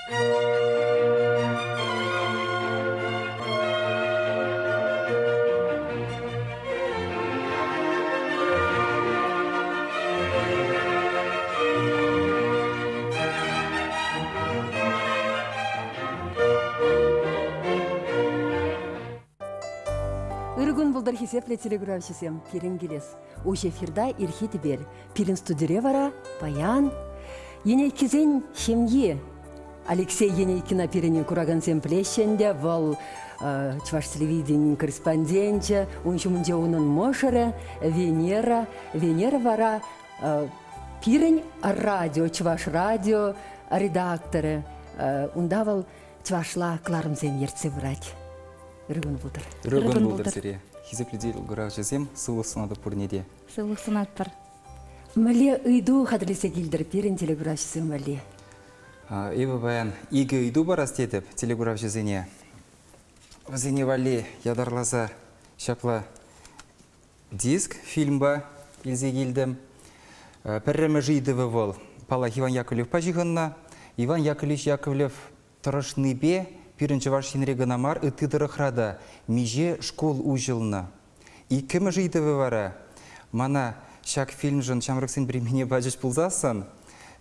Ырӑ кун пултӑр, хисеплӗ телеграфҫӑсем, пирӗн килес. Уҫӑ эфирта ирхи тӗпел. Пирӗн студире вара паян Енейккисен ҫемйи. Алексей Енейкина пирӗн куракансем пӗлеҫҫӗ ӗнтӗ. Вӑл чӑваш телевиденийӗн корреспонденчӗ, ун ҫумӗнче унӑн мӑшӑрӗ Венера. Венера вара пирӗн радио, чӑваш радио редакторӗ. Унта вӑл чӑвашла кӑларӑмсем ертсе пырать. Ырӑ кун пултӑр. Ырӑ кун пултӑр сире. Хисеплӗ телеграфҫӑсем, сывлӑх сунатӑп пурне те. Сывлӑх сунатпӑр. Мӗнле ыйту хатӗрлесе килтӗр пирӗн телекуравҫӑсем валли? Эпӗ паян икӗ ыйту парас тетӗп телекуравҫӑсене. Вӗсене валли ятарласа ҫапла диск фильмпа илсе килтӗм. Пӗрремӗш ыйтӑвӗ вӑл, паллах, Иван Яковлевпа ҫыхӑннӑ. Иван Яковлевич Яковлев тӑрӑшнипе пирӗн Чӑваш Енре кӑна мар, ытти тӑрӑхра та миҫе шкул уҫӑлнӑ. Иккӗмӗш ыйтӑвӗ вара мана ҫак фильмшӑн ҫамрӑксен премине пачӗҫ пулсассӑн,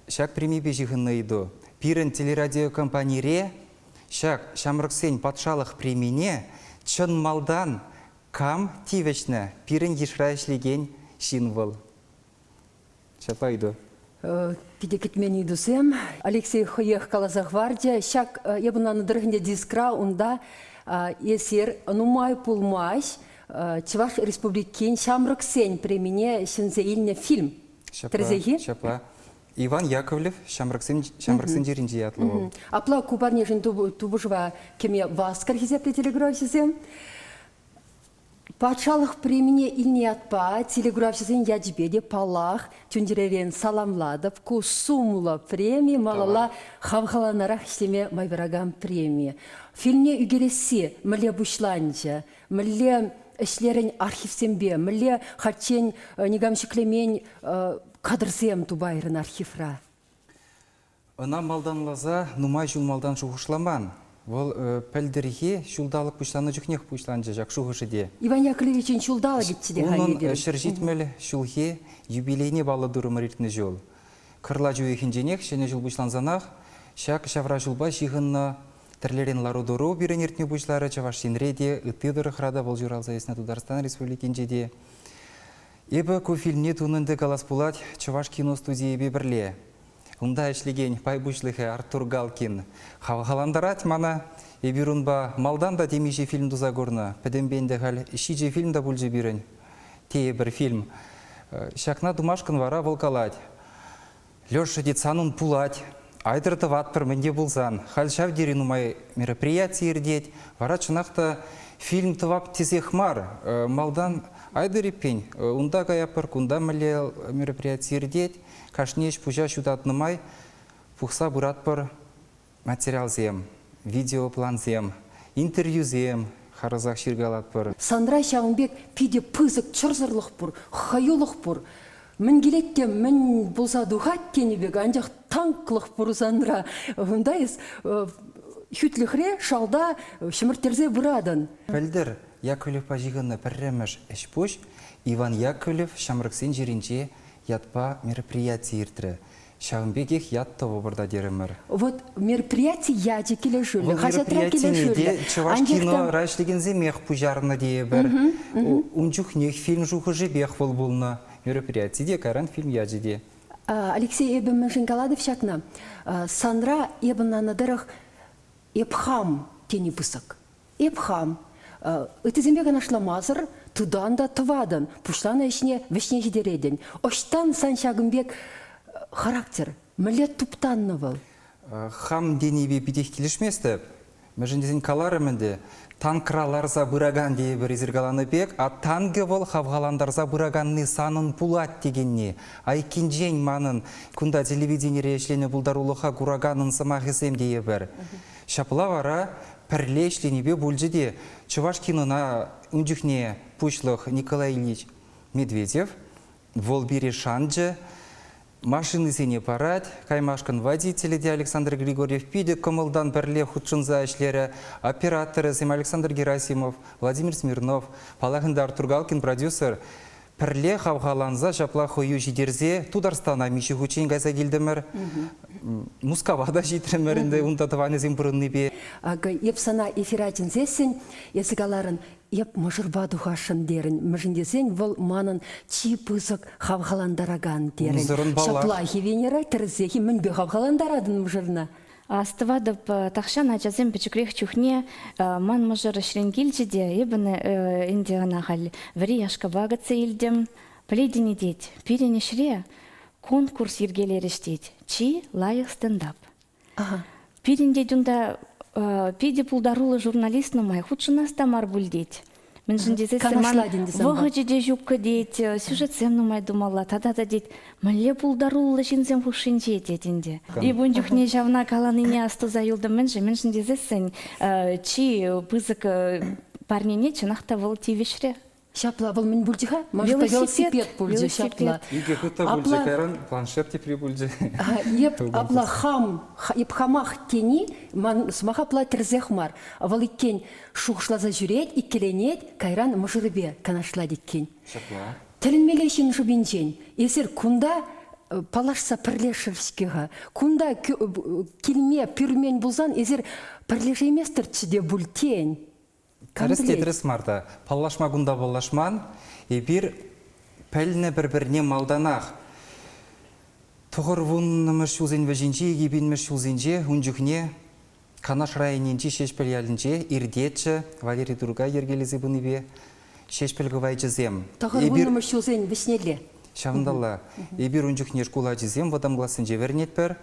ҫак премипе ҫыхӑннӑ ыйту. Пирӗн телерадиокомпанире ҫак ҫамрӑксен патшалӑх премине чӑн малтан кам тивӗҫнӗ? Пирӗн йышра ӗҫлекен ҫын вӑл. Ҫапла ыйту. Питӗ кӗтмен ыйтусем. Алексей хӑех каласа хӑварчӗ. Ҫак эп ӑнланнӑ тӑрӑх дискра унта эсир нумай пулмасть Чӑваш Республикин ҫамрӑксен премине ҫӗнсе илнӗ фильм. Тӗрӗсех-и? Ҫапла. Иван Яковлев ҫамрӑксен ҫамрӑксен чирӗнче ятлӑ вӑл. Апла ку парнешӗн тупӑшӑва кӗме васкӑр хисеплӗ телеграфҫӑсем. Патшалӑх премине илнӗ ятпа телеграфҫӑсен ячӗпе те, паллах, чун-чӗререн саламлатӑп. Ку сумлӑ преми малалла хавхаланарах ӗҫлеме май паракан преми. Фильмне ӳкересси мӗнле пуҫланчӗ? Мӗнле ӗҫлерӗн архивсемпе? Мӗнле хальччен никам ҫӗклемен кадрсем тупайрӑн архивра? Ӑна малтанласа нумай ҫул малтан шухӑшламан. Вӑл пӗлтӗрхи ҫулталӑк пуҫланнӑ чухнех пуҫланчӗ ҫак шухӑшӗ те. Иван Яковлевичӑн ҫулталӑкӗччӗ те Унӑн 170 ҫулхи юбилейне паллӑ турӑмӑр иртнӗ ҫул. Кӑрлач уйӑхӗнченех ҫӗнӗ ҫул пуҫлансанах ҫак ҫавра ҫулпа ҫыхӑннӑ тӗрлӗрен лару-тӑру пирӗн иртме пуҫларӗ Чӑваш Енре те, ытти тӑрӑхра та вӑл ҫуралса ӳснӗ Тутарстан Республикинче те. Эпӗ ку фильмне тунӑ ӗнтӗ калас пулать Чӑваш кино студийӗпе пӗрле. Унта ӗҫлекен пай пуҫлӑхӗ Артур Галкин хавхалантарать мана. Эпир унпа малтан та темиҫе фильм туса курнӑ. Пӗтӗмпе ӗнтӗ халь ҫичӗ фильм та пулчӗ пирӗн. Тейӗпӗр фильм. Ҫакна тумашкӑн вара вӑл калать. Леша тет, санӑн пулать. Айтӑр тӑватпӑр мӗн те пулсан. Халь ҫав тери нумай мероприяти иртет. Вара чӑнах та фильм тӑвап тесех мар. Малтан айтӑр эппин, унта каяпӑр, кунта мӗнле мероприяти иртет. Кашни ӗҫ-пуҫа ҫутатнӑ май пухса пыратпӑр материалсем, видеоплансем, интервьюсем харӑсах ҫыркалатпӑр. Санра ҫавӑн пек питӗ пысӑк чӑрсӑрлӑх пур, хӑюлӑх пур. Мӗн килет те мӗн пулса тухать тенӗ пек, анчах танклӑх пур санра. Унта эс хӳтлӗхре шалта ҫӗмӗрттерсе пыратӑн. Пӗлтӗр Яковлевпа ҫыхӑннӑ пӗрремӗш ӗҫ-пуҫ Иван Яковлев ҫамрӑксен чирӗнче ятпа мероприяти иртрӗ. Ҫавӑн пекех ят тӑвӑпӑр та терӗмӗр. Вот мероприяти ячӗ килӗшӳллӗ, хаҫатра килӗшӳллӗ. Чӑваш кинора ӗҫлекенсемех пуҫарнӑ тейӗпӗр. Ун чухнех фильм шухӑшӗпех вӑл пулнӑ. Мероприяти те, кайран фильм ячӗ те. Алексей, эпӗ мӗншӗн калатӑп ҫакна? Санра эпӗ ӑнланнӑ тӑрӑх эп хам тени пысӑк. Эп хам ыттисемпе канашламасӑр тытан та тӑватӑн, пуҫланӑ ӗҫне вӗҫне ҫитеретӗн. Ӑҫтан сан ҫакӑн пек характер? Мӗнле туптаннӑ вӑл? Хам тенипе питех килӗшместӗп. Мӗншӗн тесен каларӑм ӗнтӗ, танкра ларса пыракан тейӗпӗр эсир каланӑ пек, а танкӗ вӑл хавхалантарса пыраканни санӑн пулать текенни. Айккинчен манӑн кунта телевиденире ӗҫленӗ пултарулӑха кураканӑн сӑмахӗсем тейӗпӗр. Ҫапла вара пӗрле ӗҫленипе пулчӗ те чӑваш кинона ун чухне пуҫлӑх Николай Ильич Медведев вӑл пире шанчӗ. Машинисене парать, каймашкӑн водителӗ те Александр Григорьев питӗ кӑмӑлтан пӗрле хутшӑнса ӗҫлерӗ. Операторӗсем Александр Герасимов, Владимир Смирнов, паллах ӗнтӗ Артур Галкин продюсер пӗрле хавхаланса ҫапла хӑю ҫитерсе Тутарстана миҫе хутчен кайса килтӗмӗр. Мускава та ҫитрӗмӗр ӗнтӗ унта тӑванӗсем пурӑннипе. Акӑ эп сана эфира чӗнсессӗн эсӗ каларӑн, эп мӑшӑрпа тухасшӑн терӗн. Мӗншӗн тесен вӑл манӑн чи пысӑк хавхалантаракан терӗн. Унсӑрӑн паллах. Ҫаплах-и, Венера, тӗрӗсех-и, мӗнпе хавхалантаратӑн мӑшӑрна? Астӑватӑп, тахҫан ачасем пӗчӗкрех чухне ман мӑшӑр ӗҫрен килчӗ те эпӗ ӗнтӗ ӑна халь вӗри яшкапа кӗтсе илтӗм. Пӗлетӗн-и тет, пирӗн ӗҫре конкурс йӗркелерӗҫ тет, чи лайӑх стендап. Пирӗн тет унта питӗ пултаруллӑ журналист нумай, хутшӑнас та мар пуль тет. Мӗншӗн тесессӗн ман вӑхӑчӗ те ҫуккӑ тет, сюжетсем нумай тумалла тата та тет, мӗнле пултаруллӑ ҫынсем хушшинче тет ӗнтӗ. Эп ун чухне ҫавна каланине астуса юлтӑм мӗншӗн, мӗншӗн тесессӗн чи пысӑк парнене чӑнах та вӑл тивӗҫрӗ. Ҫапла вӑл мӗн пулчӗ-ха? Может, велосипед пулчӗ ҫапла. Икӗ хут та пулчӗ, кайран планшет тепри пулчӗ. Эп апла хам, эп хамах тени ман сӑмах апла тӗрӗсех мар. Вӑл иккен шухӑшласа ҫӳрет, иккӗленет, кайран мӑшӑрӗпе канашлать иккен. Ҫапла. Тӗлӗнмелле ҫын шӑпинчен. Эсир кунта паллашса пӗрлешрӗр-ҫке-ха. Кунта килме пӳрмен пулсан эсир пӗрлешейместӗрччӗ те пуль тен. Тӗрӗс те тӗрӗс мар та. Паллашма кунта паллашман. Эпир пӗлнӗ пӗр-пӗрне малтанах. Тӑхӑрвуннӑмӗш ҫулсен вӗҫӗнче, икӗпинмӗш ҫулсенче ун чухне Канаш районӗнчи Ҫеҫпӗл ялӗнче иртетчӗ Валерий Туркай йӗркелесе пынипе Ҫеҫпӗл кӑвайчӗсем. Тӑхӑрвуннӑмӗш ҫулсен вӗҫнелле. Ҫавӑнталла. Эпир ун чухне шкул ачисем вӑтам классенче вӗренетпӗр.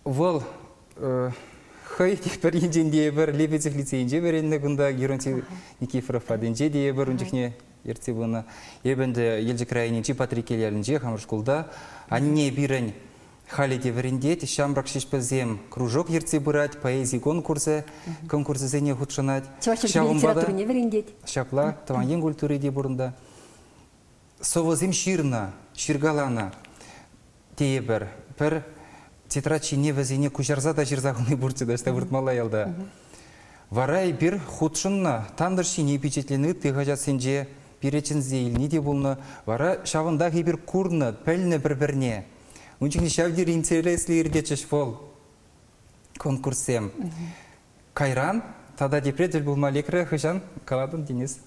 Вӑл хӑй те пӗр енчен те пӗр Лебедев лицейӗнче вӗреннӗ кунта Геронтий Никифоров патӗнче те эпир ун чухне ертсе пынӑ. Эпӗ ӗнтӗ Елчӗк районӗнчи Патреккел ялӗнче хамӑр шкулта. Анне пирӗн халӗ те вӗрентет, ҫамрӑк ҫеҫпӗлсем кружок ертсе пырать, поэзи конкурсӗ, конкурсӗсене хутшӑнать. Чӑваш чӗлхи литературине вӗрентет. Ҫапла, тӑван ен культури те пур унта. Сӑвӑсем ҫырнӑ, ҫыркаланӑ тейӗпӗр. Пӗр тетрадь ҫине вӗсене куҫарса та ҫырса хуни пурччӗ таҫта выртмалла ялта. Вара эпир хутшӑннӑ Тантӑш ҫине пичетленӗ ытти хаҫатсенче пире чӗнсе илни те пулнӑ. Вара ҫавӑнтах эпир курнӑ, пӗлнӗ пӗр-пӗрне. Ун чухне ҫав тери интереслӗ иртетчӗҫ вӑл конкурссем. Кайран тата тепре тӗл пулма лекрӗ хӑҫан калатӑн, Денис?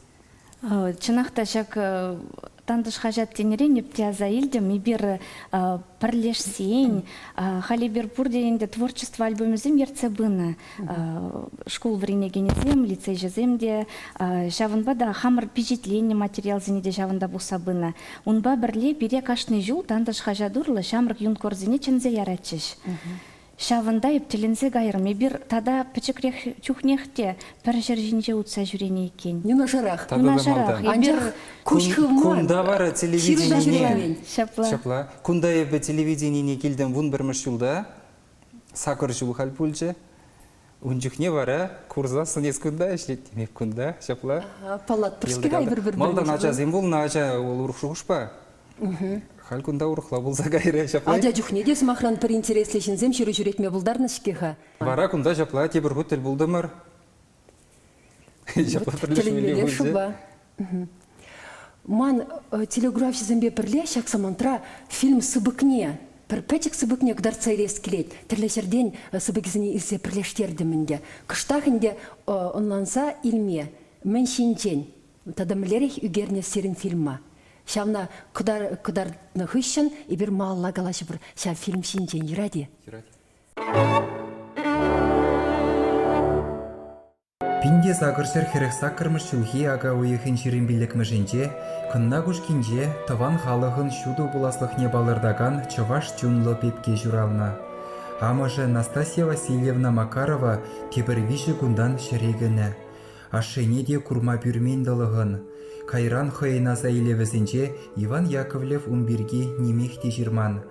Чӑнах та ҫак Тантӑш хаҫат тенӗрен эп те аса илтӗм. Эпир пӗрлешсен, халь эпир пурте ӗнтӗ творчество альбомӗсем ертсе пынӑ. Шкул вӗренекенӗсем, лицейҫӗсем те. Ҫавӑнпа та хамӑр пичетленнӗ материалсене те ҫавӑнта пухса пынӑ. Унпа пӗрле пире кашни ҫул Тантӑш хаҫат урлӑ ҫамрӑк юнкорсене чӗнсе яратчӗҫ. Ҫавӑнта эп тӗлӗнсе кайрӑм. Эпир тата пӗчӗкрех чухнех те пӗр ҫӗр ҫинче утса ҫӳренӗ иккен. Юнашарах. Юнашарах. Анчах куҫ хывман. Кунта вара телевиденине. Ҫапла. Ҫапла. Кунта эпӗ телевиденине килтӗм 11-мӗш ҫулта. Сакӑр ҫул халь пулчӗ. Ун чухне вара курсассӑн эс кунта ӗҫлет темеп кунта, ҫапла. Паллатпӑр-ҫке пӗр-пӗр Малтан ачасем пулнӑ, ача вӑл урӑх шухӑшпа. Халь кунта урӑхла пулса кайрӗ ҫапла. Ача чухне те, сӑмахран, пӗр интереслӗ ҫынсем ҫыру ҫӳретме пултарнӑ-ҫке-ха. Вара кунта ҫапла тепӗр хут тӗл пултӑмӑр. Ҫапла пӗрлешмелле пулчӗ. Шупа. Ман телеграфҫӑсемпе пӗрле ҫак самантра фильм сыпӑкне, пӗр пӗчӗк сыпӑкне кӑтартса илес килет. Тӗрлӗ ҫӗртен сыпӑкӗсене илсе пӗрлештертӗм ӗнтӗ. Кӑштах ӗнтӗ ӑнланса илме мӗн ҫинчен тата мӗнлерех ӳкернӗ сирӗн фильма? Ҫавна кӑтартнӑ хыҫҫӑн эпир малалла калаҫӑпӑр ҫав фильм ҫинчен. Юрать-и? Юрать. 1848 ҫулхи ака уйӑхӗн 25-мӗшӗнче Кӑнна Кушкинче тӑван халӑхӑн ҫутӑ пуласлӑхне палӑртакан чӑваш чунлӑ пепке ҫуралнӑ. Амӑшӗ Настасья Васильевна Макарова тепӗр виҫӗ кунтан ҫӗре кӗнӗ. Ашшӗне те курма пӳрмен тӑлӑхӑн. Кайран хӑйӗн аса илӗвӗсенче Иван Яковлев ун пирки нимех те ҫырман.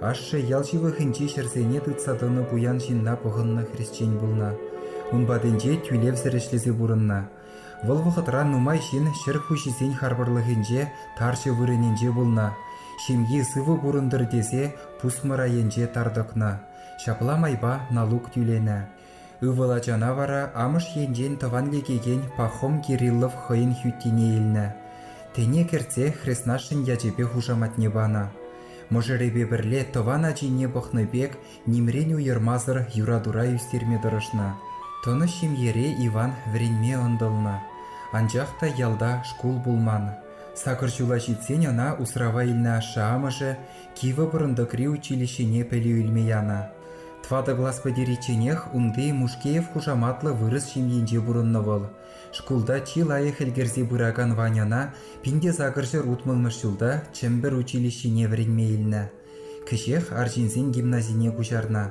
Ашшӗ ял ҫывӑхӗнчи ҫӗрсене тытса тӑнӑ пуян ҫынна пӑхӑннӑ хресчен пулнӑ. Ун патӗнче тӳлевсӗр ӗҫлесе пурӑннӑ. Вӑл вӑхӑтра нумай ҫын ҫӗр хуҫисен харпӑрлӑхӗнче тарҫӑ вырӑнӗнче пулнӑ. Ҫемйи сывӑ пурӑнтӑр тесе пусмӑр айӗнче тар тӑкнӑ. Ҫапла майпа налук тӳленӗ. Ывӑл ачана вара амӑш енчен тӑван лекекен Пахом Кириллов хӑйӗн хӳттине илнӗ. Тӗне кӗртсе хреснашшӗн ячӗпе хушаматне панӑ. Мӑшӑрӗпе пӗрле тӑван ачине пӑхнӑ пек нимрен уйӑрмасӑр юратура ӳстерме тӑрӑшнӑ. Тӑнӑҫ ҫемьере Иван вӗренме ӑнтӑлнӑ. Анчах та ялта шкул пулман. Сакӑр ҫула ҫитсен ӑна усрава илнӗ ашшӗ-амӑшӗ Кивӗ Пӑрӑнтӑкри училищӗне пӗлӳ илме янӑ. Тӑватӑ класс пӗтеричченех унти Мушкеев хушаматлӑ вырӑс ҫемйинче пурӑннӑ вӑл. Шкулта чи лайӑх ӗлкӗрсе пыракан Ваньӑна 1860-мӗш ҫулта Чӗмпӗр училищине вӗренме илнӗ. Кӗҫех арҫынсен гимназине куҫарнӑ.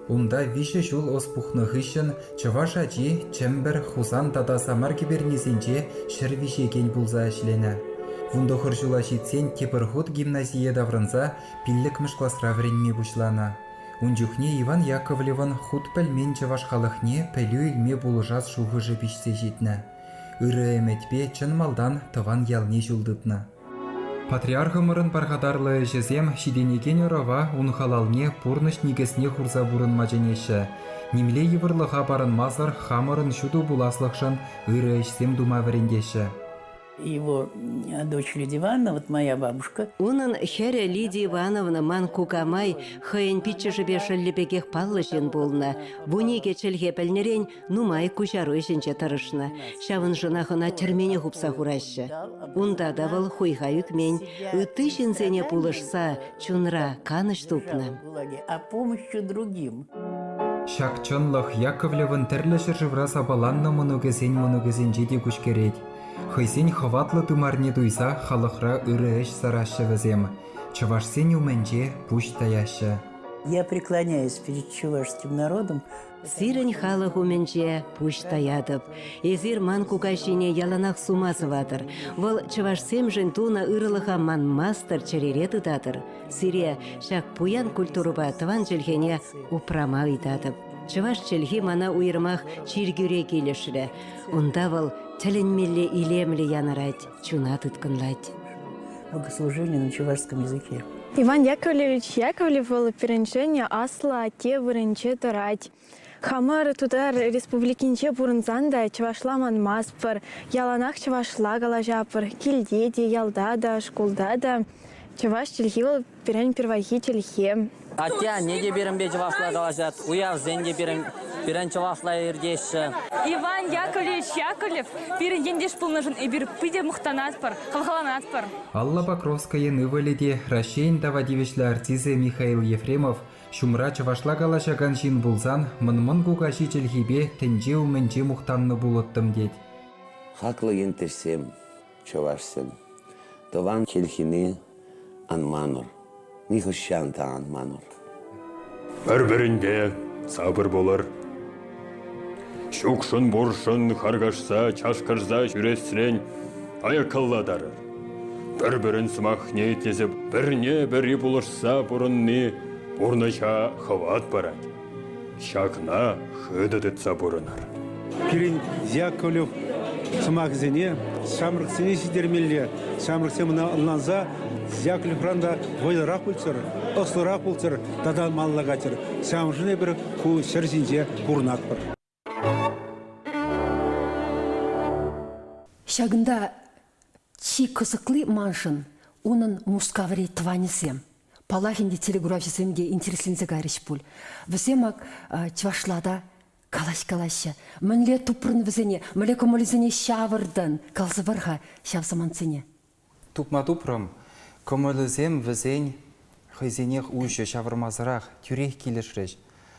Унта виҫӗ ҫул ӑс пухнӑ хыҫҫӑн чӑваш ачи Чӗмпӗр, Хусан тата Самар кӗпернисенче ҫӗр виҫекен пулса ӗҫленӗ. 19 ҫула ҫитсен тепӗр хут гимназие таврӑнса пиллӗкмӗш класра вӗренме пуҫланӑ. Ун чухне Иван Яковлевӑн хут пӗлмен чӑваш халӑхне пӗлӳ илме пулӑшас шухӑшӗ пиҫсе ҫитнӗ. Ырӑ ӗмӗтпе чӑн малтан тӑван ялне ҫул тытнӑ. Патриархӑмӑрӑн пархатарлӑ ӗҫӗсем ҫитӗнекен ӑрӑва ун халалне пурнӑҫ никӗсне хурса пурӑнма чӗнеҫҫӗ. Нимле йывӑрлӑха парӑнмасӑр хамӑрӑн ҫутӑ пуласлӑхшӑн ырӑ ӗҫсем тума вӗрентеҫҫӗ. Его дочь Лидия Ивановна, вот моя бабушка. Унӑн хӗрӗ Лидия Ивановна ман кукамай хӑйӗн пиччӗшӗпе шӑллӗ пекех паллӑ ҫын пулнӑ. 12 чӗлхе пӗлнӗрен нумай куҫару ӗҫӗнче тӑрӑшнӑ. Ҫавӑншӑнах ӑна тӗрмене хупса хураҫҫӗ. Унта та вӑл хуйха ӳкмен, ытти ҫынсене пулӑшса чунра канӑҫ тупнӑ. А помощью другим. Ҫак чӑнлӑх Яковлевӑн тӗрлӗ ҫӗршывра сапаланнӑ мӑнукӗсен мӑнукӗсенче те куҫкӗрет. Хӑйсен хӑватлӑ тымарне туйса халӑхра ырӑ ӗҫ сараҫҫӗ вӗсем, чӑвашсен умӗнче пуҫ таяҫҫӗ. Я преклоняюсь перед чувашским народом. Сирӗн халӑх умӗнче пуҫ таятӑп. Эсир ман кукаҫине яланах сума сӑватӑр. Вӑл чӑвашсемшӗн тунӑ ырӑлӑха манмастӑр, чӗрере тытатӑр. Сире ҫак пуян культурӑпа тӑван чӗлхене упрама ыйтатӑп. Чӑваш чӗлхи мана уйрӑмах чиркӳре килӗшрӗ. Унта вӑл тӗлӗнмелле илемлӗ янӑрать, чуна тыткӑнлать. Богослужение на чувашском языке. Иван Яковлевич Яковлев вӑл пирӗншӗн аслӑ атте вырӑнче тӑрать. Хамӑр Тутар Республикинче пурӑнсан та чӑвашла манмастпӑр, яланах чӑвашла калаҫатпӑр. Килте те, ялта та, шкулта та. Чӑваш чӗлхи вӑл пирӗн пирвайхи чӗлхе. Атте-анне те пирӗнпе чӑвашла калаҫать, уявсем те пирӗн, пирӗн чӑвашла иртеҫҫӗ. Иван Яковлевич Яковлев пирӗн ентеш пулнӑшӑн эпир питӗ мухтанатпӑр, хавхаланатпӑр. Алла Покровскайӑн ывӑлӗ те Раҫҫейӗн тава тивӗҫлӗ артисчӗ Михаил Ефремов ҫумра чӑвашла калаҫакан ҫын пулсан мӑн-мӑн кукаҫи чӗлхипе тӗнче умӗнче мухтаннӑ пулӑттӑм тет. Хаклӑ ентешсем, чӑвашсем, тӑван чӗлхене ан манӑр, нихӑҫан та ан манӑр. Пӗр-пӗринпе сапӑр пулӑр. Ҫукшӑн-пуршӑн харкашса, чашкӑрса ҫӳресрен аяккалла тарӑр. Пӗр-пӗрин сӑмахне итлесе пӗрне-пӗри пулӑшса пурӑнни пурнӑҫа хӑват парать. Ҫакна хытӑ тытса пурӑнӑр. Пирӗн Яковлев сӑмахӗсене ҫамрӑксене ҫитермелле. Ҫамрӑксем ӑна ӑнланса Яковлевран та вӑйлӑрах пулччӑр, ӑслӑрах пулччӑр тата малалла кайччӑр. Ҫавӑншӑн эпир ку ҫӗр ҫинче пурӑнатпӑр. Ҫакӑнта чи кӑсӑкли маншӑн унӑн Мускаври тӑванӗсем. Паллах ӗнтӗ телекуравҫӑсем те интересленсе кайрӗҫ пуль. Вӗсем ак чӑвашла та калаҫкалаҫҫӗ. Мӗнле тупрӑн вӗсене, мӗнле кӑмӑлӗсене ҫавӑртӑн? Каласа пар-ха ҫав самантсене. Тупма тупрӑм. Кӑмӑлӗсем вӗсен хӑйсенех уҫӑ ҫавӑрмасӑрах тӳрех килӗшрӗҫ.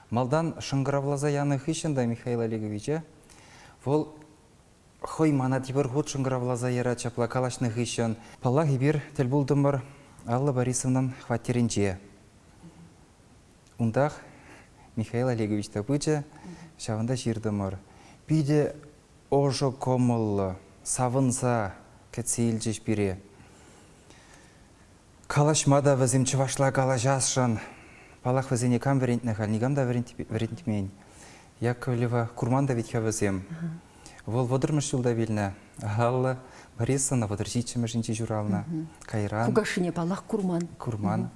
Малтан шӑнкӑравласа янӑ хыҫҫӑн та Михаил Олеговича вӑл хӑй мана тепӗр хут шӑнкӑравласа ярать ҫапла калаҫнӑ хыҫҫӑн. Паллах, эпир тӗл пултӑмӑр Алла Борисовнӑн хваттерӗнче. Унтах Михаил Олегович та пычӗ, ҫавӑнта ҫыртӑмӑр. Питӗ ӑшӑ кӑмӑллӑ, савӑнса кӗтсе илчӗҫ пире. Калаҫма та вӗсем чӑвашла калаҫасшӑн. Паллах, вӗсене кам вӗрентнӗ халь, никам та вӗрентмен. Яковлева курман та вӗт-ха вӗсем. Вӑл вӑтӑрмӗш ҫулта вилнӗ. Алла Борисовна 37-мӗшӗнче ҫуралнӑ. Кайран... Кукашшӗне, паллах, курман. Курман.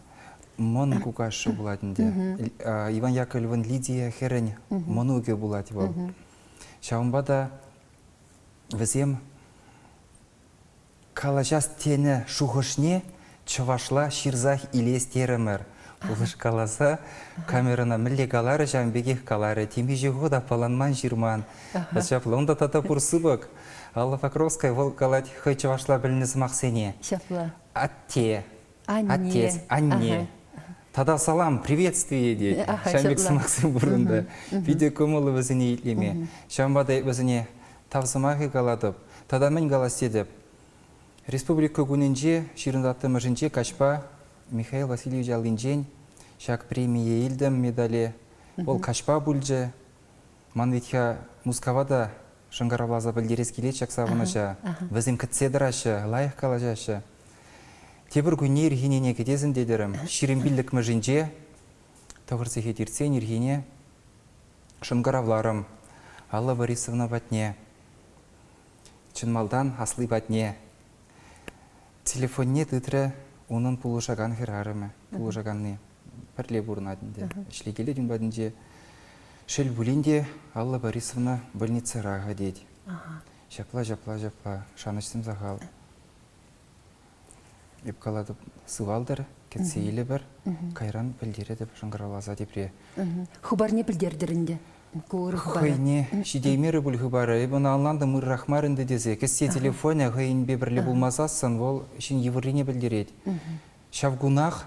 Мӑн кукашшӗ пулать ӗнтӗ. Иван Яковлевӑн Лидия хӗрӗн мӑнукӗ пулать вӑл. Ҫавӑнпа та вӗсем калаҫас тенӗ шухӑшне чӑвашла ҫырсах илес терӗмӗр. Пулӑшкаласа камерӑна мӗнле каларӗ, ҫавӑн пекех каларӗ. Темиҫе хут аппаланман ҫырман. Ҫапла унта тата пур сыпӑк. Алла Покровская вӑл калать хӑй чӑвашла пӗлнӗ сӑмахсене. Ҫапла. Атте. Анне. Отец, анне. Тата салам, приветствие тет. Ҫавӑн пек сӑмахсем пур унта. Питӗ кӑмӑллӑ вӗсене итлеме. Ҫавӑнпа та вӗсене тав сӑмахӗ калатӑп. Тата мӗн калас тетӗп? Республика кунӗнче, ҫырӑнтаттӑмӗшӗнче каҫпа Михаил Васильевич аллинчен ҫак премие илтӗм, медале. Вӑл каҫпа пулчӗ. Ман вӗт-ха Мускава та шӑнкӑравласа пӗлтерес килет ҫак савӑнӑҫа. Вӗсем кӗтсе тӑраҫҫӗ, лайӑх калаҫаҫҫӗ. Тепӗр кунне ирхинене кӗтесӗн тетӗрӗм. 25-мӗшӗнче тӑхӑр сехет иртсен ирхине шӑнкӑравларӑм Алла Борисовна патне. Чӑн малтан асли патне. Телефонне тытрӗ унӑн пулӑшакан хӗрарӑмӗ, пулӑшаканни. Пӗрле пурӑнать ӗнтӗ. Ӗҫлекелет ун патӗнче. Шел пулин те, Алла Борисовна больницӑра-ха тет. Ҫапла, ҫапла, ҫапла. Шанӑҫсем сахал. Эп калатӑп, сывалтӑр, кӗтсе илӗпӗр, кайран пӗлтеретӗп шӑнкӑравласа тепре. Хыпарне пӗлтертӗр ӗнтӗ. Ку ырӑ хыпара. Хӑйне ҫитеймерӗ пуль хыпара. Эп ӑна ӑнлантӑм ыррах мар ӗнтӗ тесе. Кӗсье телефонӗ хӑйӗнпе пӗрле пулмасассӑн вӑл ҫын йывӑррине пӗлтерет. Ҫав кунах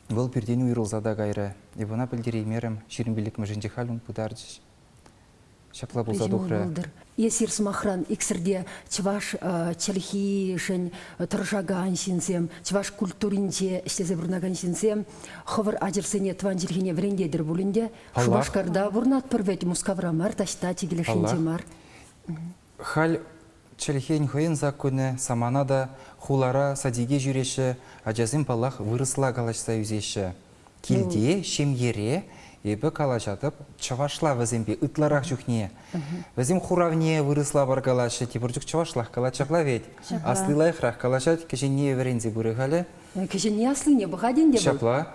вӑл пиртен уйрӑлса та кайрӗ. Эп ӑна пӗлтереймерӗм. 25-мӗшӗнче халь ун пытарчӗҫ. Ҫапла пулса тухрӗ. Эсир, сӑмахран, иксӗрте чӑваш чӗлхишӗн тӑрӑшакан ҫынсем, чӑваш культуринче ӗҫлесе пурӑнакан ҫынсем хӑвӑр ачӑрсене тӑван чӗлхене вӗрентетӗр пуль ӗнтӗ. Шупашкарта пурӑнатпӑр вӗт, Мускавра мар, таҫта чикӗ леш мар. Халь чӗлхен хӑйӗн саккунӗ, самана та хулара садике ҫӳреҫҫӗ, ачасем, паллах, вырӑсла калаҫса ӳсеҫҫӗ. Килте, ҫемьере эпӗ калаҫатӑп чӑвашла вӗсемпе ытларах чухне. Вӗсем хуравне вырӑсла паркалаҫҫӗ, тепӗр чух чӑвашлах калать ҫапла вӗт. Асли лайӑхрах калаҫать, кӗҫӗнни вӗренсе пырӗ халӗ. Кӗҫӗнни аслине пӑхать ӗнтӗ вӑл. Ҫапла.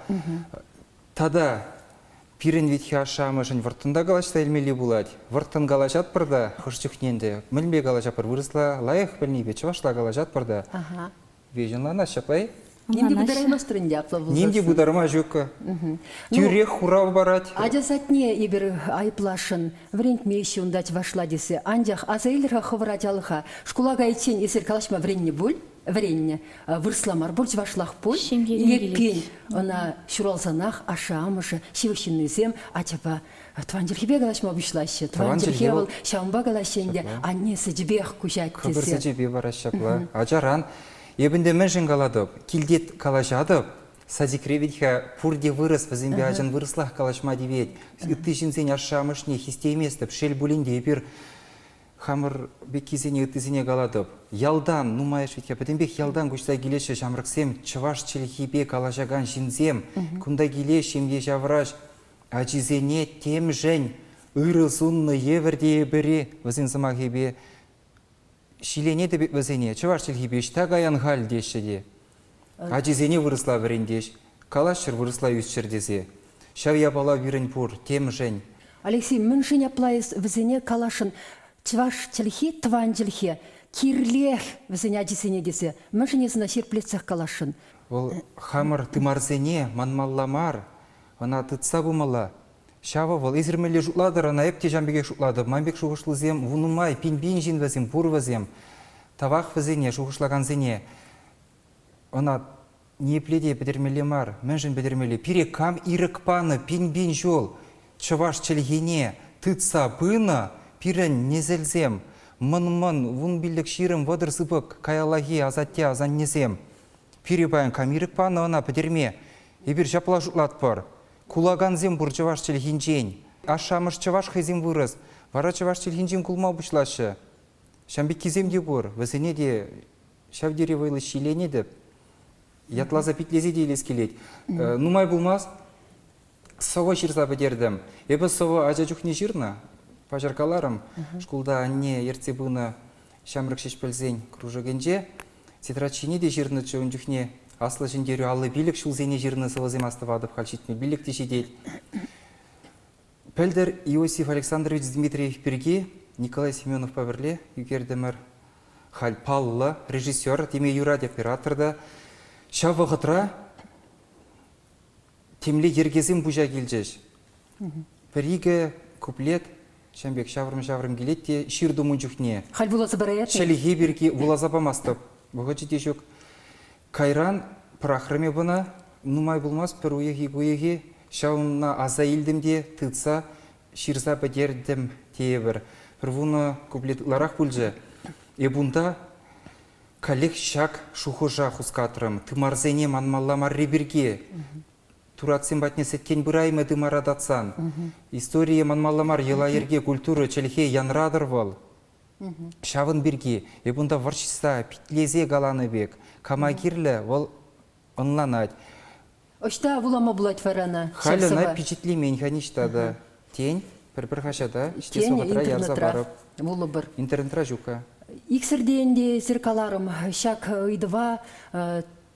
Тата пирӗн вӗт-ха ашшӗ-амӑшӗн вӑрттӑн та калаҫса илмелли пулать. Вӑрттӑн калаҫатпӑр та хӑш чухне ӗнтӗ. Мӗнпе калаҫатпӑр? Вырӑсла лайӑх пӗлнипе чӑвашла калаҫатпӑр та. Веҫ ӑнланаҫ ҫапла-и? Ним те пытараймастӑр ӗнтӗ апла пулсассӑн. Ним те пытарма ҫук. Тӳрех хурав парать. Ача садне эпир айӑпласшӑн, вӗрентмеҫҫӗ унта чӑвашла тесе. Анчах аса илӗр-ха хӑвӑр ачалӑха. Шкула кайиччен эсир калаҫма вӗреннӗ пуль? Вӗреннӗ. Вырӑсла мар пуль, чӑвашлах пуль. Эппин, ӑна ҫуралсанах ашшӗ-амӑшӗ, ҫывӑх ҫыннисем ачапа тӑван чӗлхепе калаҫма пуҫлаҫҫӗ. Тӑван чӗлхе вӑл ҫавӑнпа калаҫҫӗ ӗнтӗ, анне сӗчӗпех куҫать тесе. Кӑкӑр сӗчӗпе вара ҫапла. Ачаран эп ӗнтӗ мӗншӗн калатӑп? Килте калаҫатӑп, садикре вӗт-ха пурте вырӑс, вӗсемпе ачан вырӑслах калаҫма тивет. Ытти ҫынсен ашшӗ-амӑшне хистейместӗп. Шел пулин те эпир хамӑр пеккисене ыттисене калатӑп. Ялтан нумайӑш вӗт-ха пӗтӗмпех ялтан куҫса килеҫҫӗ ҫамрӑксем, чӑваш чӗлхипе калаҫакан ҫынсем. Кунта киле ҫемье ҫавӑраҫ. Ачисене темшӗн ырӑ суннӑ евӗр тейӗпӗр-и вӗсен сӑмахӗпе ҫиленетӗп вӗсене чӑваш чӗлхипе ӑҫта каян халь теҫҫӗ те. Ачисене вырӑсла вӗрентеҫ, калаҫчӑр вырӑсла ӳсчӗр тесе. Ҫав япала пирӗн пур, темшӗн. Алексей, мӗншӗн апла эс вӗсене каласшӑн чӑваш чӗлхи тӑван чӗлхе кирлех вӗсен ачисене тесе? Мӗншӗн эс ӑна ҫирӗплетсех каласшӑн? Вӑл хамӑр тымарсене манмалла мар, ӑна тытса пымалла. Ҫавӑ вӑл. Эсир мӗнле шутлатӑр, ӑна эп те ҫавӑн пекех шутлатӑп. Ман пек шухӑшлисем нумай, пин-пин ҫын вӗсем, пур вӗсем. Тавах вӗсене, шухӑшлакансене. Ӑна ниепле те пӗтермелле мар. Мӗншӗн пӗтермелле? Пире кам ирӗк панӑ пин-пин ҫул чӑваш чӗлхине тытса пынӑ пирӗн несӗлсем, мӑн-мӑн 15, 20, 30 сыпӑк каяллахи асатте-асаннесем. Пире паян кам ирӗк панӑ ӑна пӗтерме? Эпир ҫапла шутлатпӑр. Кулакансем пур чӑваш чӗлхинчен. Ашшӗ-амӑш чӑваш хӑйсем вырӑс. Вара чӑваш чӗлхинчен кулма пуҫлаҫҫӗ. Ҫам пеккисем те пур. Вӗсене те ҫав тери вӑйлӑ ҫиленетӗп. Ятласа питлесе те илес килет. Нумай пулмасть сӑвӑ ҫырса пӗтертӗм. Эпӗ сӑвӑ ача чухне ҫырнӑ. паҫӑр каларӑм, шкулта анне ертсе пынӑ ҫамрӑк ҫеҫпӗлсен кружокӗнче тетрадь ҫине те ҫырнӑччӗ ун чухне. Аслӑ Ҫӗнтерӳ 55 ҫулсене ҫырнӑ сӑвӑсем астӑватӑп, халь 75 те ҫитет. Пӗлтӗр Иосиф Александрович Дмитриев пирки Николай Семеновпа пӗрле ӳкертӗмӗр. Халь паллӑ режиссер теме юрать оператор та. Ҫав вӑхӑтра темле йӗркесем пуҫа килчӗҫ. Пӗр-икӗ куплет ҫавӑн пек ҫаврӑм-ҫаврӑм килет те ҫыртӑм ун чухне. Халь вуласа параятӑн? Чӗлхе пирки вуласа памастӑп. Вӑхӑчӗ те ҫук. Кайран пӑрахрӑм эп ӑна. Нумай пулмасть, пӗр уйӑх-ик уйӑх-и ҫавна аса илтӗм те тытса ҫырса пӗтертӗм тейӗпӗр. Пӗр вунӑ куплет ытларах пулчӗ. Эп унта каллех ҫак шухӑша хускатрӑм. Тымарсене манмалла марри пирки. Туратсем патне сӗткен пыраймӗ тымара татсан. Историе манмалла мар, йӑла-йӗрке, культура, чӗлхе янратӑр вӑл. Ҫавӑн пирки эп унта вӑрҫса, питлесе каланӑ пек, кама кирлӗ, вӑл ӑнланать. Ӑҫта вулама пулать вара ӑна? Халь ӑна пичетлемен-ха ниҫта та. Тен, пӗр-пӗр хаҫата ҫитес вӑхӑтра ярса парӑп. Вулӑпӑр. Интернетра ҫук-ха. Иксӗртен те эсир каларӑм, ҫак ыйтӑва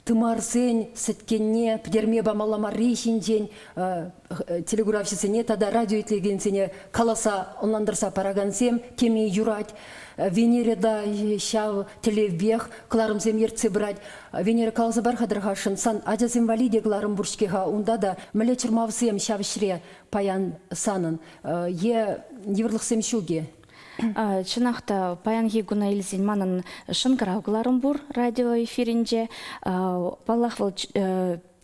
тымарсен сӗткенне пӗтерме памалла марри ҫинчен телекуравҫӑсене тата радио итлекенсене каласа ӑнлантарса паракансем теме юрать. Венера та ҫав тӗллевпех кӑларӑмсем ертсе пырать. Венера каласа пар-ха тӑрхашшӑн, сан ачасем валли те кӑларӑм пур-ҫке-ха унта та мӗнле чӑрмавсем ҫав ӗҫре паян санӑн е йывӑрлӑхсем ҫук-и? Чӑнах та, паянхи куна илсен манӑн шӑнкӑрав кӑларӑм пур радио эфирӗнче. Паллах, вӑл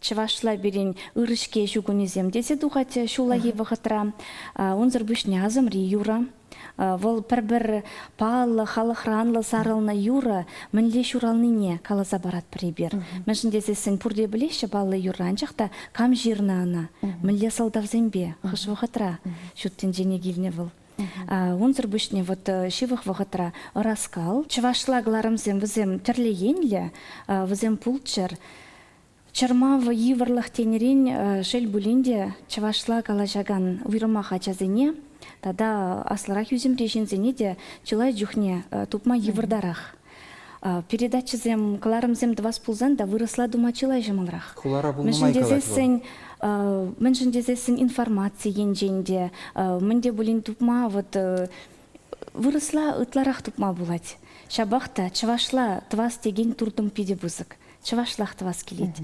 чӑвашла пирӗн ырӑ-ҫке ҫу кунӗсем тесе тухать ҫуллахи вӑхӑтра. Унсӑр пуҫне асӑмри юрӑ. Вӑл пӗр-пӗр паллӑ, халӑхранлӑ сарӑлнӑ юрӑ мӗнле ҫуралнине каласа паратпӑр эпир. Мӗншӗн тесессӗн пурте пӗлеҫҫӗ паллӑ юрра, анчах та кам ҫырнӑ ӑна, мӗнле сӑлтавсемпе, хӑш вӑхӑтра ҫут тӗнчене килнӗ вӑл. Унсӑр пуҫне вот ҫывӑх вӑхӑтра ӑраскал, чӑвашла кӑларӑмсем вӗсем тӗрлӗ енлӗ, вӗсем пулччӑр. Чӑрмав йывӑрлӑх тенӗрен шел пулин те чӑвашла калаҫакан уйрӑмах ачасене тата аслӑрах ӳсӗмри ҫынсене те чылай чухне тупма йывӑртарах. Передачӑсем, кӑларӑмсем тӑвас пулсан та вырӑсла тума чылай ҫӑмӑлрах. Хулара пулнӑ май калать вӑл. Мӗншӗн тесессӗн информаци енчен те мӗн те пулин тупма вот вырӑсла ытларах тупма пулать. Ҫапах та чӑвашла тӑвас текен туртӑм питӗ пысӑк. Чӑвашлах тӑвас килет.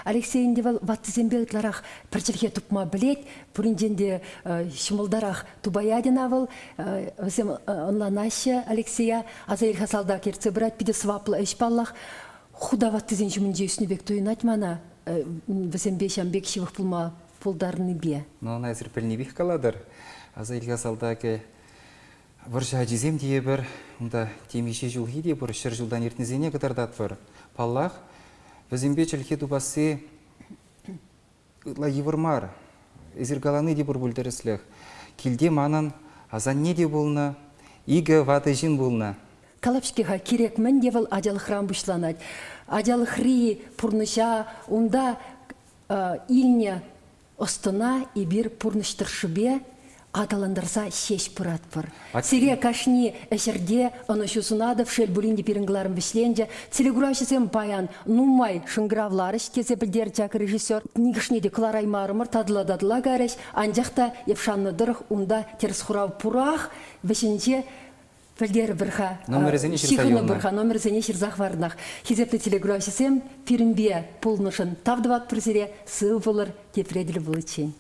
Алексей ӗнтӗ вӑл ваттисемпе ытларах пӗр чӗлхе тупма пӗлет, пуринчен те ҫӑмӑлтарах тупаять ӑна вӑл. Вӗсем ӑнланаҫҫӗ Алексея. Аса ил-ха салтак ертсе пырать, питӗ сӑваплӑ ӗҫ паллах. Худа ваттисен ҫумӗнче ӳснӗ пек туйӑнать мана вӗсемпе ҫавӑн пек ҫывӑх пулма пултарнипе. Ну, ӑна эсир пӗлнипех калатӑр. Аса ил-ха салтакӗ Вӑрҫӑ ачисем тейӗпӗр, унта темиҫе ҫулхи те пур, ҫӗр ҫултан иртнисене кӑтартатпӑр. Паллах, вӗсемпе чӗлхе тупасси ытла йывӑр мар. Эсир калани те пур пуль тӗрӗслӗх. Килте манӑн асанне те пулнӑ, икӗ ватӑ ҫын пулнӑ. Калап-ҫке-ха, кирек мӗн те вӑл ачалӑхран пуҫланать. Ачалӑхри пурнӑҫа унта илнӗ ӑс-тӑна эпир пурнӑҫ тӑршшӗпе аталантарса ҫеҫ пыратпӑр. Сире кашни ӗҫӗрте ӑнӑҫу сунатӑп. Шел пулин те пирӗн кӑларӑм вӗҫленчӗ. Телекуравҫӑсем паян нумай шӑнкӑравларӗҫ тесе пӗлтерчӗ ак режиссер. Нихӑшне те кӑлараймарӑмӑр, татӑла-татӑла карӗҫ. Анчах та эп шаннӑ тӑрӑх унта тӗрӗс хурав пурах. Вӗҫӗнче Пӗлтерӗпӗр-ха. Номерӗсене ҫырса юлнӑ. Ҫыхӑнӑпӑр-ха, номерсене ҫырса хӑварнах. Хисеплӗ телекуравҫӑсем, пирӗнпе пулнӑшӑн тав тӑватпӑр сире. Сыв пулӑр, тепре тӗл пуличчен.